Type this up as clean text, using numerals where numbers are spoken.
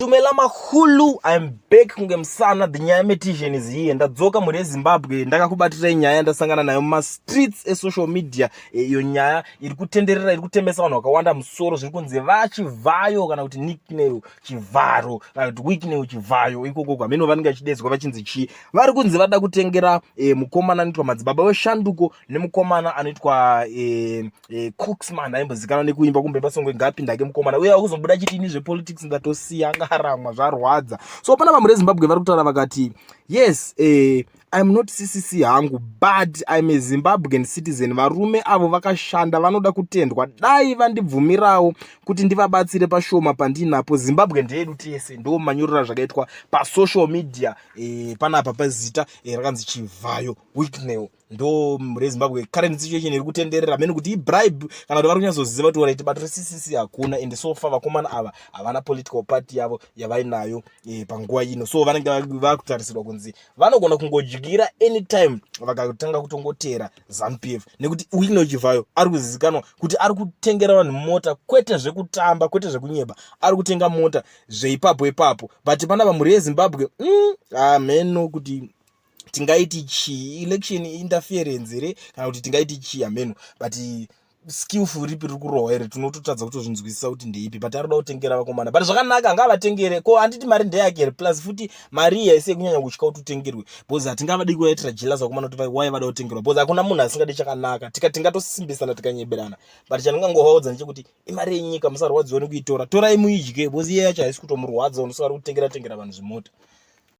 Tumela mahulu, I'm back kunge musana, the nyaya metician is here. Ndadzoka mhuri yeZimbabwe, ndakakubatirai nyaya yandasangana nayo mumastreets esocial media. Iyo nyaya iri kutenderera, iri kutemesa vanhu vakawanda musoro. Zviri kunzi vaChivhayo kana kuti Nicknel Chivharo kana kuti Wicknell Chivhayo, ikoko kwamene vanenge vachidedzwa vachinzi chii, vari kunzi vada kutengera mukomana anoitwa Madzibaba weShanduko nemukomana anoitwa Cooksman, aimbozikanwa nekuimba kumbemba songwe ngapindake mukomana uye akuzobuda chitini zvepolitics, ndatosiya angaramwa zvarwadza. So pana vamwe reZimbabwe vari kutaura vakati, "Yes, I'm not CCC hangu, but I'm a Zimbabwean citizen. Varume avo vakashanda, vanoda kutendwa. Dai vandibvumirawo kuti ndivabatsire pashoma pandinapo. Zimbabwe ndeyedu tese." Ndo manyorero zvakaitwa pasocial media panapa pazita rakanzi Chivhayo Wicknell. Ndo reZimbabwe current situation iri kutenderera mene kuti ibribe kana kuti vari kunyatsoziva kuti alright, bato reCCC hakuna, and so far vakomana ava havana political party yavo yavainayo panguva ino. So vanenge vakutarisirwa kunzi vanogona kungodyira anytime vakatanga kutongotera ZANU PF, nekuti Wicknell Chivhayo ari kuzivikanwa kuti ari kutengera vanhu mota, kwete zvekutamba, kwete zvekunyeba, ari kutenga mota zveipapo ipapo. But panapa mhuri yeZimbabwe, hameno kuti tingaiti chii, election interference here kana kuti tingaiti chii, hameno. But skillful ripi riri kurohwa here, tinototadza kutozvinzwisisa kuti ndeipi. But arikuda kutengera vakomana, but zvakanaka, ngavatengere. Ko handiti mari ndeyake here? Plus futi mari iyi haisi yekunyanya kutya kuti utengerwe, because hatingavadi kuvaitira jealous vakomana kuti wai vada kutengerwa, because hakuna munhu asingadi chakanaka. Tingatosimbisana, tikanyeberana, but chandingangovaudza ndechekuti imari yenyika, musarwadziwa nekuitora. Torai muidye, because iye yacho haisi kutomurwadza. Unosara kutengera tengera vanhu zvimota.